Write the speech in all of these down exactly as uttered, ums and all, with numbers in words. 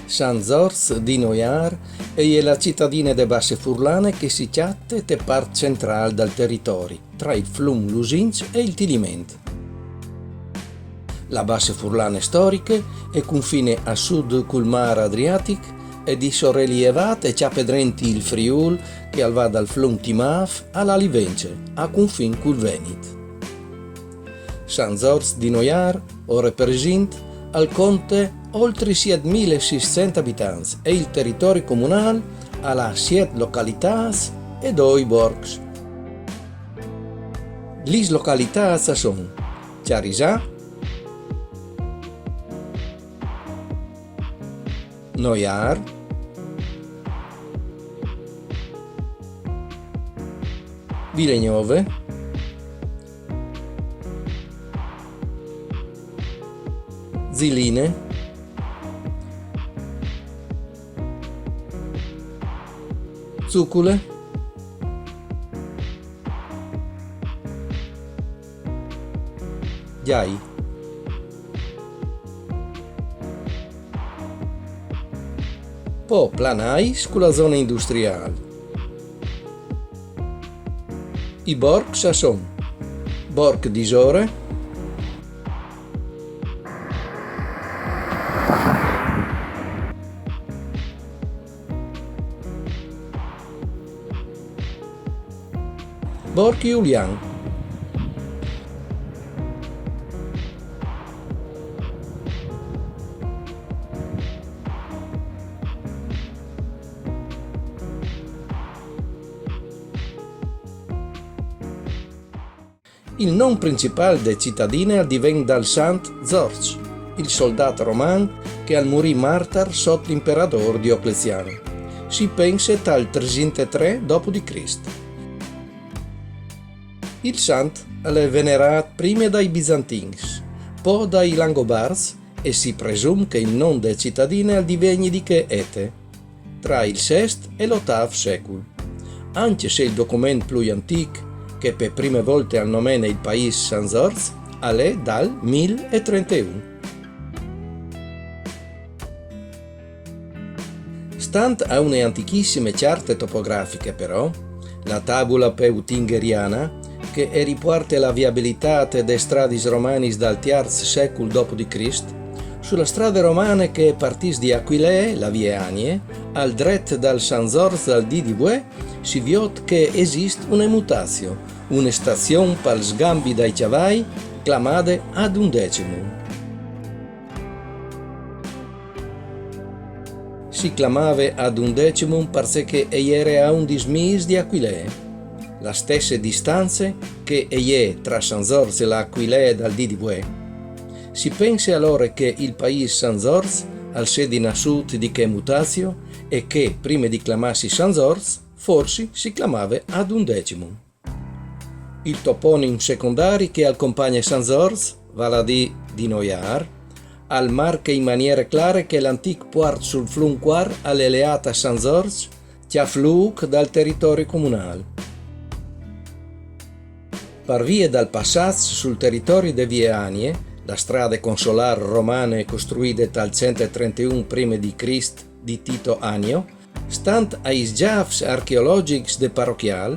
San Zorç di Noiâr e je la citadine de Basse Furlane che si cjate te part centrâl dal teritori, tra il flum Lusinç e il Tiliment. La Basse Furlane storiche e cunfine a sud cul mâr Adriatic e di sorelievât e cjape drenti il Friûl che al va dal flum Timâf a la Livence, a cunfin cul Venit. San Zorç di Noiâr, ore presint, al conte oltri siet mil e sîscent abitants e il teritori comunâl al à siet localitâts e doi borcs. Lis localitâts a son Cjarisà, Noiâr, Vilegnove, Ziline, Zucule, Gjai. Po Planais cu la zone industriâl. I borcs a son Borc di Sore, Borc Julian. Il non principâl de citadine al diven dal sant Zorç, il soldât roman che al murì martar sot l'imperadôr Dioclezian. Si pense tal tresinte e trê dopo di Crist. Il sant al è venerât prime dai bizantins, po dai langobarts e si presum che il non de citadine al divegni di chê ete, tra il sest e l'otâf secul. Ancje se il document plui antîc che pe prime volte al nomene il paîs San Zorç al è dal mil e trenteun. Stant a une antichissime cjarte topografiche, però, la Tabula Peutingeriana, che e ripuarte la viabilitât des stradis romanis dal tiarç secul dopo di Crist, su la strade romane che e partìs di Aquilee, la vie Anie, al dret dal San Zorç dal dì di vuê, si viôt che e esist une mutatio, une stazion pal sgambi dai cjavai, clamade ad undecimum. Si clamave ad undecimum parcè che e jere a undis miis di Aquilee, la stesse distance che e je tra San Zorç e la Aquilee dal dì di vuê. Si pense alore che il paîs San Zorç al sedi nassût di chê mutatio e che, prime di clamâsi San Zorç, forsit si clamave ad undecimum. Il toponim secondari che al compagne San Zorç, vâl a dî di Noiâr, al marche in maniere clare che l'antîc puart sul flum Cuar al è leât a San Zorç, cjâf lûc dal teritori comunâl. Par vie dal passaç sul teritori de vie Anie, la strade consolâr romane costruide tal cent e trenteun prime di Crist di Tito Annio, stant ai sgjâfs archeologjics de parochiâl,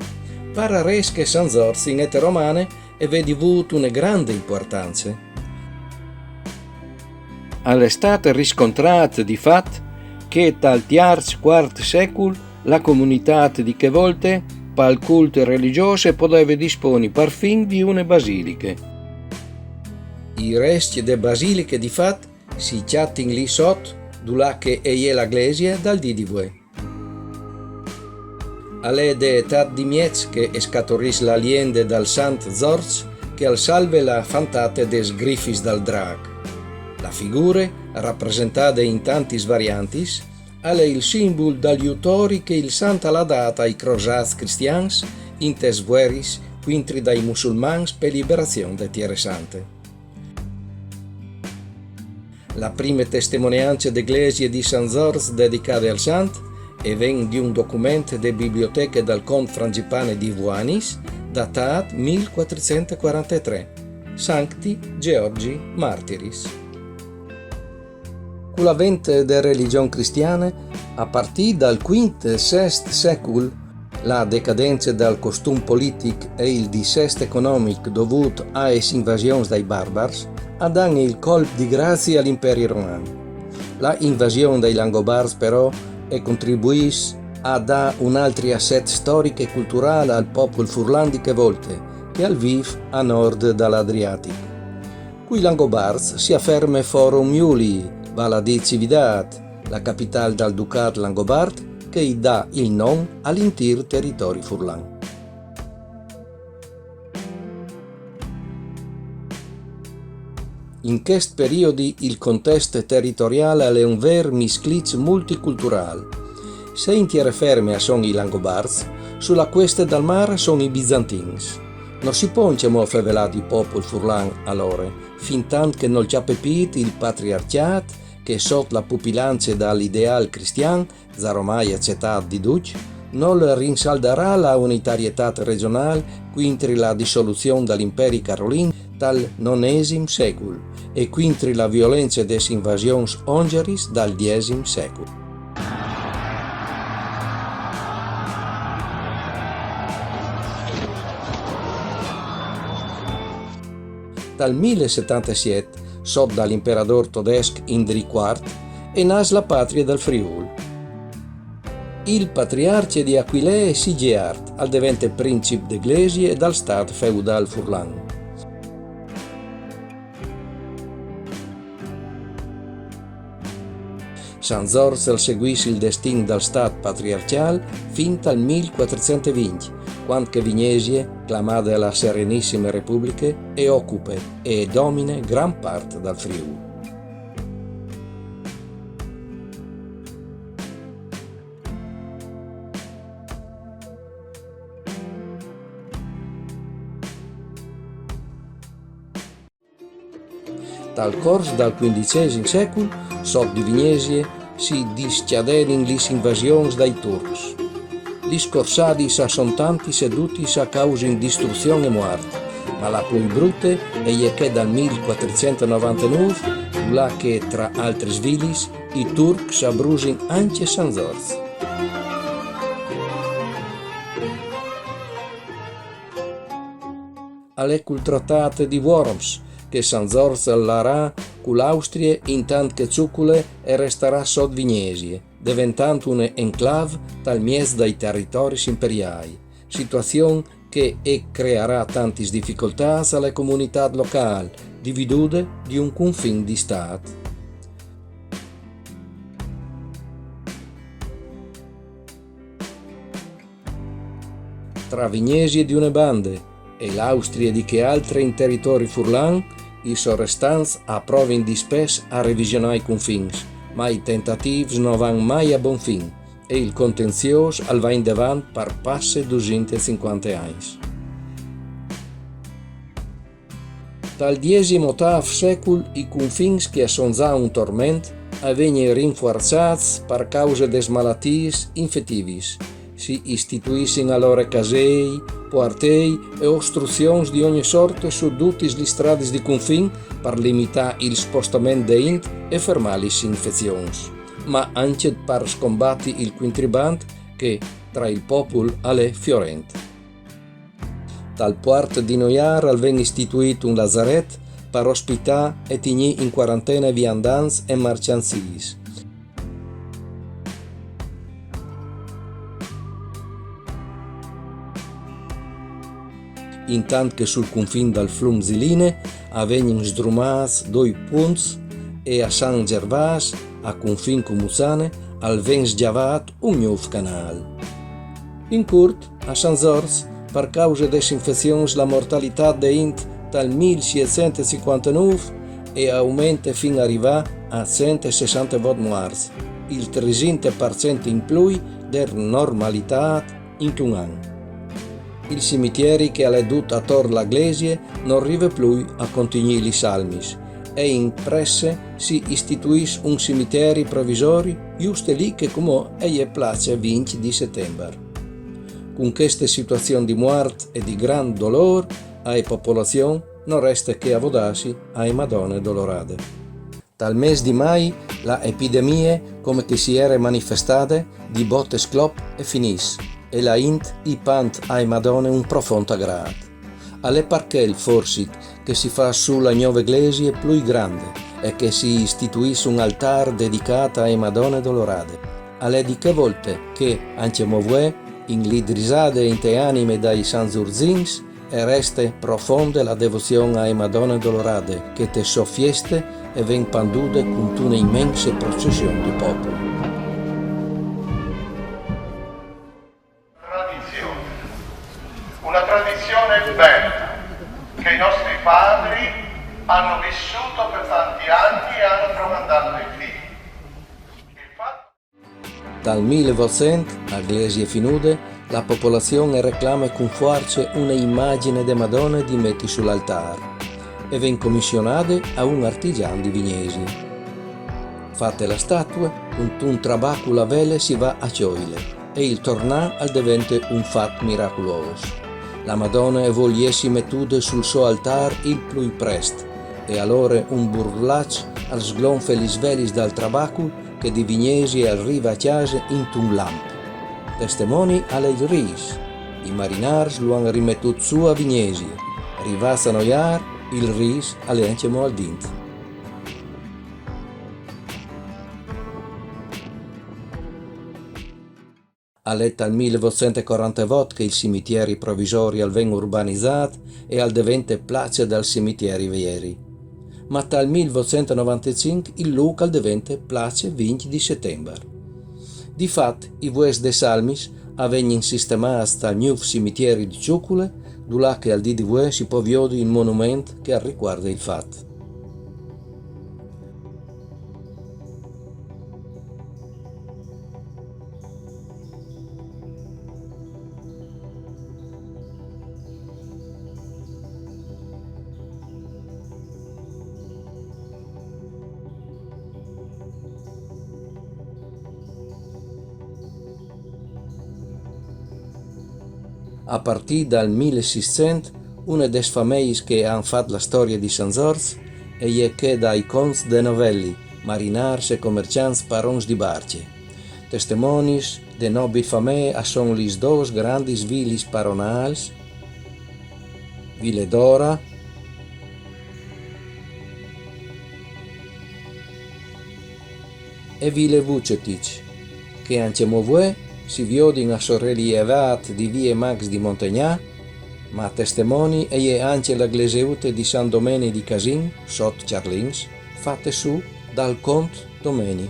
pararès che San Zorç in ete romane e vedi vût une grande impuartance. Al è stât riscontrât di fat che tal tiarç cuart secul la comunitât di chê volte, pal cult religjôs, e podeve disponi parfin di une basiliche. I rescj de basiliche di fat si cjatin li sot, dulà che e je la glesie dal dì di vuê. Al è de etât di mieç che e scaturìs la liende dal sant Zorç che al salve la fantate des grifis dal drâc. La figure, rapresentade in tantis variantis, al è il simbul dal jutori che il sant al à dât ai crosâts cristians intes vueris cuintri dai musulmans pe liberazion de Tiere Sante. La prime testemoniance de glesie di San Zorç dedicade al sant e ven di un document de biblioteche dal cont frangipane di Vuanis, datât mil cuatricent e cuarantetrê, Sancti Georgi Martiris. Cu l'avent de religion cristiane, a partî dal quint e sest secul, la decadence dal costum politic e il dissest economic dovût aes invasions dai barbars a dan il colp di grazie al Imperi roman. La invasion dai Langobards, però, e contribuìs a dâ un altri asset storic e cultural al popul furlan di chê volte, che al vîf a nord dal Adriatic. Cui Langobards si aferme Forum Iulii, val a dî Cividât, la capitâl dal ducât langobard, che i dà il non al intîr teritori furlan. In chest periodi il contest teritoriâl al è un vêr miscliç multiculturâl. Se in tiere ferme a son i Langobards, su la cueste dal mâr a son i Bizantins. No si pò ancjemò fevelâ di popul furlan alore, fintant che nol cjape pît il patriarcjât che, sot la pupilance dal ideâl cristian, zaromai acetât di ducj, nol rinsaldarà la unitarietât regjonâl cuintri la dissoluzion dal Imperi carolin tal nonesim secul e cuintri la violence des invasions ongjaris dal diesim secul. Dal mil e setantesiet, sot dal imperadôr todesc Indrì cuart, e nas la patrie dal Friûl. Il patriarcje di Aquilee Sigeart al devente princip de Glesie e dal stât feudâl furlan. San Zorç al seguìs il destin dal stât patriarcjâl fin tal mil cuatricent e vincj, cuant che Vignesie, clamade la Serenissime Republiche, e ocupe e e domine gran part dal Friûl. Tal cors dal cuindicesim secul, sot di Vignesie, si discjaderin lis invasions dai Turcs. Lis corsadis a son tantis e dutis a causin distruzion e muart, ma la plui brute e je chê dal mil cuatricent e novantenûf, là che, tra altris vilis, i Turcs a brusin ancje San Zorç. Al è cul tratât di Worms che San Zorç al larà cu l'Austrie, intant che Zuccule e restarà sot Vignesie, deventant une enclave tal mieç dai territoris imperiâi, situazion che e crearà tantis dificoltâts a la comunitât locâl, dividude di un cunfin di stât. Tra Vignesie di une bande e l'Austrie di chê altre in teritori furlan, i sorestants a provin dispès a revisionâ i cunfins, ma i tentatîfs no van mai a bon fin e il contenziôs al va indevant par passe dusinte e cincuante agns. Tal diesim otâf secul i cunfins che a son za un torment a vegnin rinfuarçâts par cause des malatiis infetivis. Si istituissin alore casei, puartei e ostruzions di ogni sorte su dutis lis stradis di cunfin par limitâ il spostament de int e fermâ lis infezions, ma ancje par scombati il cuintribant che tra il popul al è fiorent. Tal puart di Noiâr al ven istituît un lazaret par ospitâ e tignî in cuarantene viandants e marcjanziis. Intant che sul cunfin dal flum Ziline a vegnin sdrumâts doi punts e a San Gervâs, a cunfin cu Muçane, al ven sgjavât un gnûf canâl. In curt, a San Zorç, par cause des infezions la mortalitât de int tal mil sietcent e cincuantenûf e aumente fin a rivâ a cent e sessantevot muarts, il tresinte par cent in plui de normalitât intun an. Il cimitieri che al è dut ator la glesie nol rive plui a contignî lis salmis, e in presse si istituìs un cimitieri provisori juste li che cumò e je place vincj di setembar. Cun cheste situazion di muart e di grant dolôr, ae popolazion no reste che a vodâsi ae Madone Dolorade. Tal mês di Mai la epidemie, come che si ere manifestade, di bot e sclop e finìs, e la int i pant ae Madone un profont agrât. Al è par chel, forsit, che si fâs sù la gnove glesie plui grande e che si istituìs un altâr dedicât ae Madone Dolorade. Al è di chê volte che, ancjemò vuê, inglidrisade inte anime dai sanzurzins, e reste profonde la devozion ae Madone Dolorade, che te sô fieste e ven pandude cuntune imense procession di popul. Tradizione. Una tradizione bella che i nostri padri hanno vissuto per tanti anni e hanno tramandato ai figli. Il fatto Tal mil e votcent, a glesie finude, la popolazion e reclame cun fuarce une imagjine de Madone di meti sul altâr, e ven comissionade a un artigian di Vignesie. Fate la statue, cuntun trabacul a vele si va a cjoile, e il tornâ al devente un fat miraculôs. La Madone e vûl jessi metude sul so altâr il plui prest, e alore un burlaç al sglonfe lis velis dal trabacul che di Vignesie al rive a cjase intun lamp. Testemoni al è il rîs. I marinârs lu àn rimetût sù a Vignesie. Rivâts a Noiâr, il rîs al è ancjemò al dint. Al è tal mil votcent e corantevot che il cimitieri provisori al ven urbanizât e al devente place dal cimitieri vieri. Ma tal mil votcent e novantecinc il lûc al devente place vincj di Setembar. Di fat, i vues des salmis a vegnin sistemâts tal gnûf cimitieri di Çucule, dulà che al dì di vuê si pò viodi il monument che al ricuarde il fat. A partî dal mil e sîscent, une des fameis che a àn fat la storie di San Zorç e je chê dai conts de Novelli, marinârs e comerciants parons di barcje. Testemonis de nobil famee a son lis dôs grandis vilis paronâls, Vile Dora e Vile Vucetic, che ancjemò vuê si viodin a sorelievât di vie Max di Montegnà, ma testemoni e je ancje la gleseute di San Domeni di Casin, sot Cjarlins, fate sù dal cont Domeni.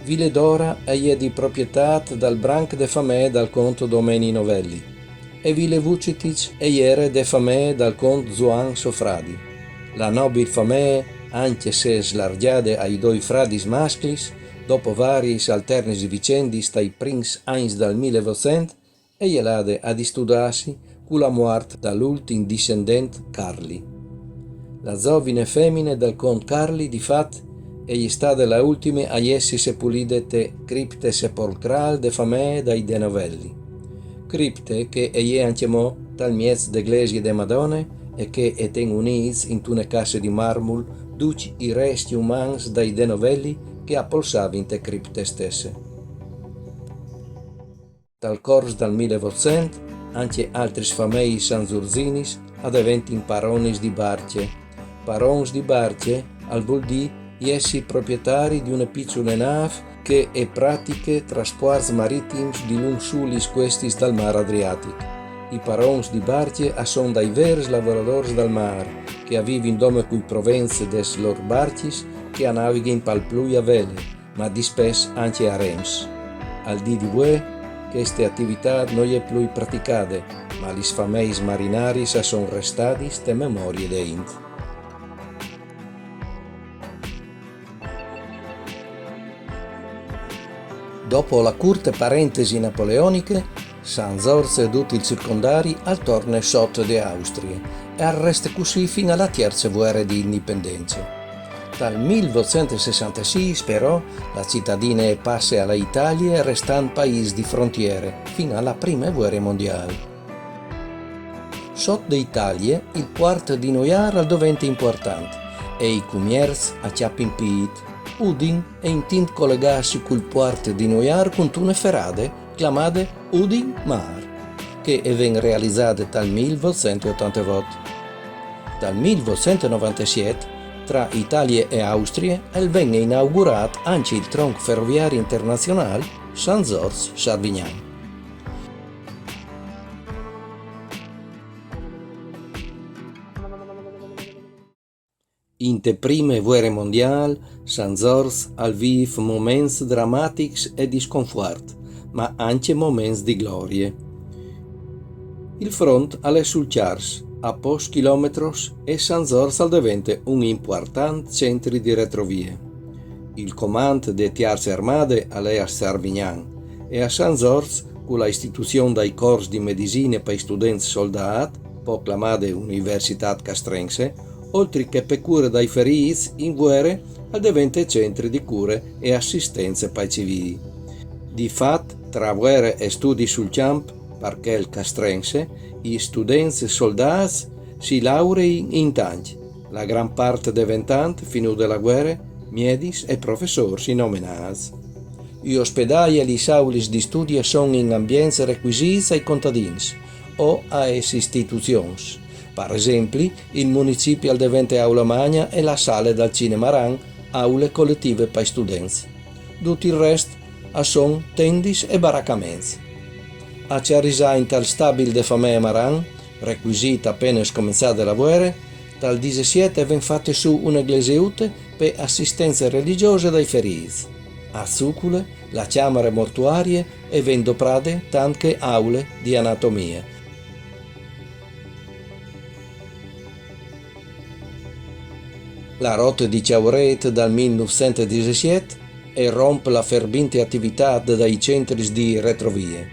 Vile Dora e je di proprietât dal branc de famee dal cont Domeni Novelli, e Vile Vucetic e jere de famee dal cont Zuan so fradi. La nobil famee, ancje se slargjade ai doi fradis masclis, dopo variis alternis vicendis tai prins agns dal mil e votcent, e je lade a distudâsi cu la muart dal ultin dissendent Carli. La zovine femine dal cont Carli, di fat, e je stade la ultime a jessi sepulide te cripte sepolcrâl de famee dai De Novelli. Cripte che e je ancjemò tal mieç de glesie de Madone e che e ten unîts intune casse di marmul ducj i rescj umans dai De Novelli che a polsavin te cripte stesse. Tal cors dal mil e votcent, ancje altris fameis sanzurzinis a deventin paronis di barcje. Parons di barcje al vûl dî jessi proprietari di une piçule nâf che e pratiche traspuarts maritims dilunc sù lis cuestis dal mâr Adriatic. I parons di barcje a son dai vêrs lavoradôrs dal mâr, che a vivin dome cui provents des lôr barcjis che a navighin pal plui a vele, ma dispès ancje a rems. Al dì di vuê, cheste ativitât no je plui praticade, ma lis fameis marinaris a son restadis te memorie de int. Dopo la curte parentesi napoleoniche, San Zorç e dut il circondari al torne sot de Austrie e al reste cussì fin a la tierce vuere di indipendence. Dal mil votcent e sessantesîs, però, la citadine e passe a la Italie, restant paîs di frontiere, fin a la prime vuere mondiâl. Sot de Italie, il puart di Noiâr al dovente impuartant, e i cumiers a cjapin pît. Udin e intint colegâsi cul puart di Noiâr cuntune ferade clamade Udin Mâr, che e ven realizade tal mil votcent e otantevot. Dal mil votcent e novantesiet, tra Italie e Austrie, al ven inaugurât ancje il tronc feroviari internazionâl Sant Zorç-Sarvignan. Inte prime vuere mondiâl, Sant Zorç al vîf moments dramatics e di sconfuart, ma ancje moments di glorie. Il front al è sul Cjars, a pôcs chilometris, e Sant Zorç al devente un impuartant centri di retrovie. Il comant de Tiarce Armade al è a Sarvignan, e a Sant Zorç, cu la istituzion dai cors di medisine pai students soldâts, po clamade Universitât Castrense, oltri che pe cure dai ferîts in vuere, al devente centri di cure e assistence pai civîi. Di fat, tra vuere e studi sul cjamp, par chel castrense, i students soldâts si laurein in tancj, la gran part deventant, finude la vuere, miedis e professôrs nomenâts. I ospedâi e lis aulis di studi a son in ambients recuisîts ai contadins o aes istituzions. Par esempli, il municipi al devente aula magna e la sale dal cine Maran aule coletive pai students. Dut il rest a son tendis e baracaments. A cjarisâ intal stabil de famee Maran, recuisît a pene scomençade la vuere, dal disesiet e ven fate sù une gleseute pe assistence religjose dai ferîts. A Zucule, la cjamare mortuarie e ven doprade tant che aule di anatomie. La rote di Cjaurêt dal mil nûfcent e disesiet e romp la ferbinte ativitât dai centris di retrovie.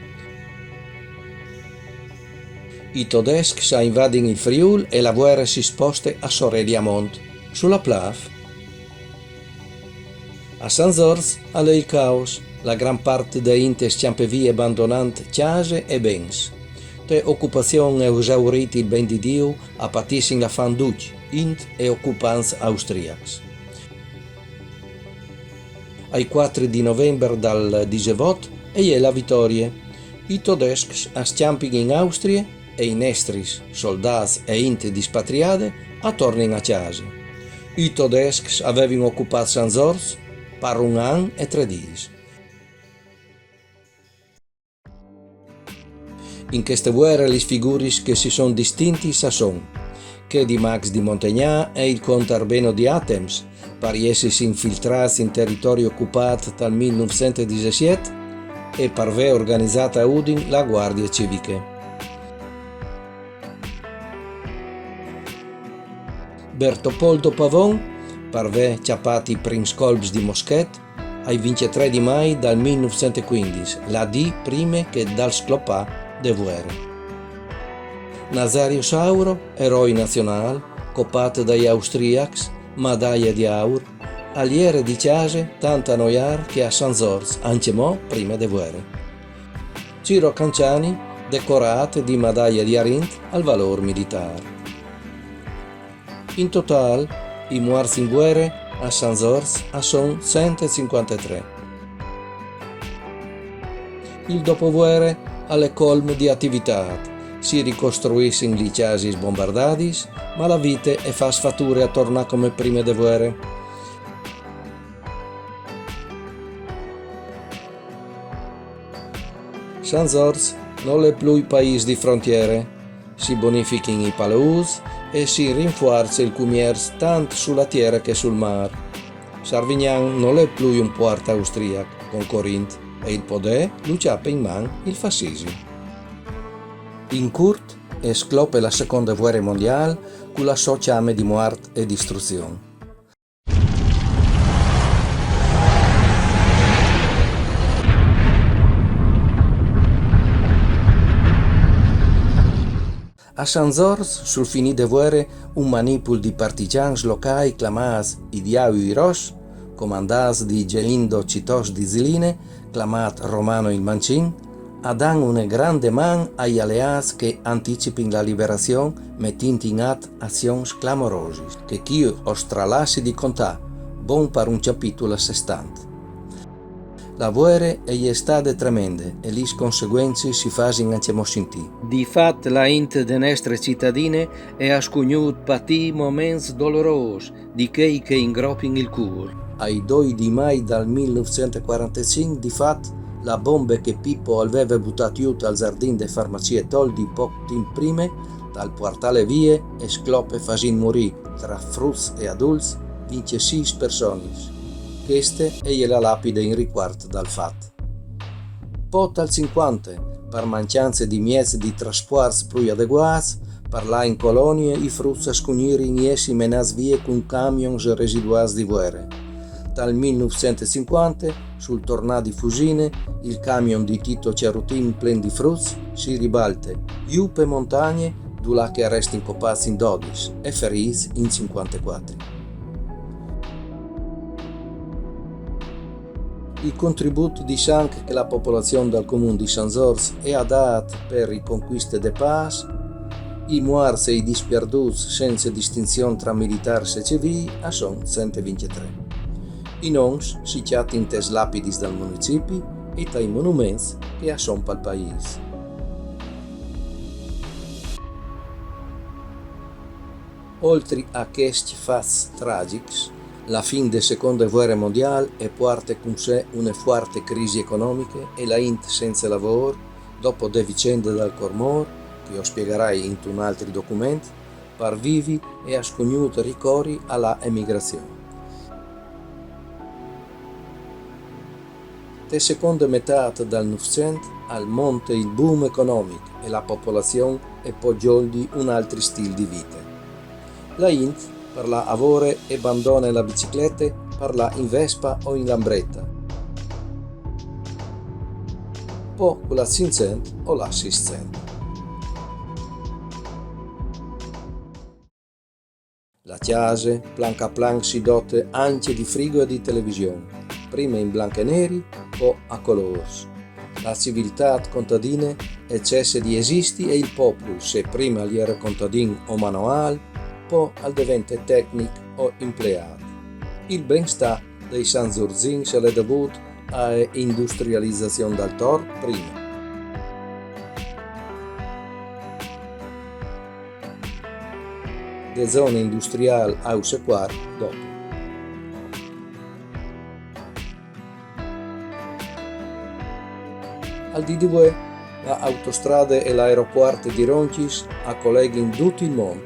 I todescs a invadin il Friûl e la vuere si sposte a soreli a mont, su la Plâf. A Sant Zorç al è il caos, la gran part de int e scjampe vie bandonant cjase e bens. Te ocupazion e esaurît il ben di Diu a patissin la fam ducj, int e ocupants austriacs. Ai cuatri di Novembar dal disevot e je la vitorie. I todescs a scjampin in Austrie e i nestris, soldâts e int dispatriade, a tornin a cjase. I todescs a vevin ocupât Sant Zorç par un an e trê dîs. In cheste vuere lis figuris che si son distintis a son chê di Max di Montegnà e il cont Arbeno di Atems, par jessisi infiltrâts in teritori ocupât tal mil nûfcent e disesiet e par vê organizât a Udin la Guardie Civiche. Bertopoldo Pavon, par vê cjapât i prins colps di moschet, ai vincjetrê di Mai dal mil nûfcent e cuindis, la dì prime che dal sclopâ de vuere. Nazario Sauro, eroi nazionâl, copât dai austriacs, madaie di aur, al jere di cjase tant a Noiâr che a Sant Zorç, ancjemò prime de vuere. Ciro Canciani, decorât di madaie di arint al valôr militâr. In totâl, i muarts in vuere a Sant Zorç a son cent e cincuantetrê. Il dopovuere al è colm di ativitât, si ricostruissin lis cjasis bombardadis, ma la vite e fâs fature a tornâ come prime de vuere. Sant Zorç nol è plui paîs di frontiere, si bonifichin i palûts e si rinfuarce il cumierç tant su la tiere che sul mâr. Sarvignan nol è plui un puart austriac concorint e il podê lu cjape in man il fassisim. In curt, e sclope la seconde vuere mondiâl cu la sô cjame di muart e distruzion. A Sant Zorç, sul finî de vuere, un manipul di partigjans locâi clamâts i Diaui Ros, comandâts di Gelindo Citòs di Ziline, clamât Romano il Mancin, A dan une grande man ai aleâts che anticipin la liberazion metint in at azions clamorosis, che chi o stralassi di contâ, bon par un cjapitul a se stant. La vuere e je stade tremende e lis conseguencis si fasin ancjemò sintî. Di fat, la int de nestre citadine e à scugnût patî moments dolorôs, di chei che ingropin il cûr. Ai doi di Mai dal mil nûfcent e cuarantecinc, di fat, la bombe che Pippo al veve butât jù tal zardin de farmacie Toldi pôc timp prime, tal puartâle vie, e sclope fasint murî, tra fruts e adults, vincjesîs personis. Cheste e je la lapide in ricuart dal fat. Po tal cincuante, par mancjance di mieçs di traspuarts plui adeguâts, par lâ in colonie i fruts a scugnirin jessi menâts vie cun camions residuâts di vuere. Tal mil nûfcent e cincuante, sul tornâ di Fusine, il camion di Tito Cerutin plen di fruts si ribalte, jù pe montagne, dulà che a restin copâts in dodis e ferîts in cincuantecuatri. Il contribût di sanc che la popolazion dal comun di San Zorç e à dât pe riconcuiste de pâs, i muarts e i dispierdûts cence distinzion tra militârs e civîi a son cent e vincjetrê. I nons si cjatin tes lapidis dal municipi e tai monuments che a son pal paîs. Oltri a chescj fats tragjics, la fin de seconde vuere mondiâl e puarte cun se une fuarte crisi economiche e la int cence lavôr, dopo de vicende dal Cormôr, che o spiegarai intun altri document, par vivi e à scugnût ricori a la emigrazion. Te seconde metât dal Nûfcent al monte il boom economic e la popolazion e pò gjoldi un altri stîl di vite. La int, par lâ a vore, e bandone la biciclete par lâ in Vespa o in Lambretta. Po cu la Cinccent o la Sîscent. La cjase, planc a planc, si dote ancje di frigo e di television, prime in blanc e neri, po a colôrs. La civiltât contadine e cesse di esisti e il popul, se prime al jere contadin o manuâl, po al devente tecnic o impleât. Il benstâ dai sanzurzins al è dovût ae industrializazion dal tor prime. De zone industriâl aus e cuart dopo. Al dì di vuê, la autostrade e l'aeropuart di Roncis a coleghin dut il mont.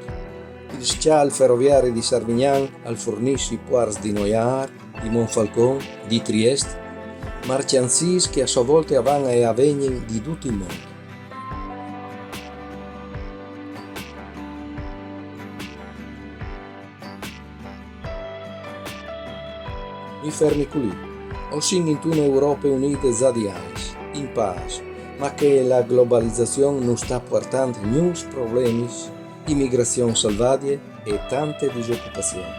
Il scjal feroviari di Sarvignan al furnìs i puarts di Noiâr, di Monfalcon, di Triest, marcjanziis che a sô volte a van e a vegnin di dut il mont. Mi fermi culì. O sin intune Europe unide za di agns, in pâs, ma che la globalizazion nus sta puartant gnûfs problemis, imigrazion salvadie e tante disocupazion.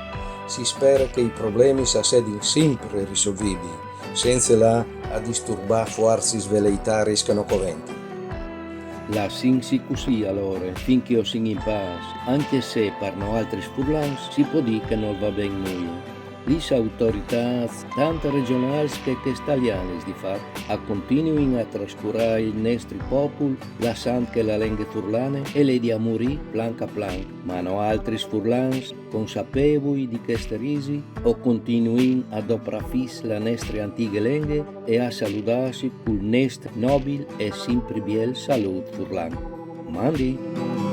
Si spere che i problemis a sedin simpri risolvibii, cence lâ a disturbâ fuarcis veleitariis che no coventin. Lassìnsi cussì alore, fin che o sin in pâs, ancje se par noaltris furlans si pò dî che nol va ben nuie. Lis autoritâts, tant regjonâls che chês talianis, di fat, a continuin a trascurâ il nestri popul, lassant che la lenghe furlane e ledi a murî planc a planc. Ma noaltris furlans, consapevui di cheste risi, o continuìn a doprâ fis la nestre antighe lenghe e a saludâsi cul nestri nobil e simpri biel salût furlan. Mandi!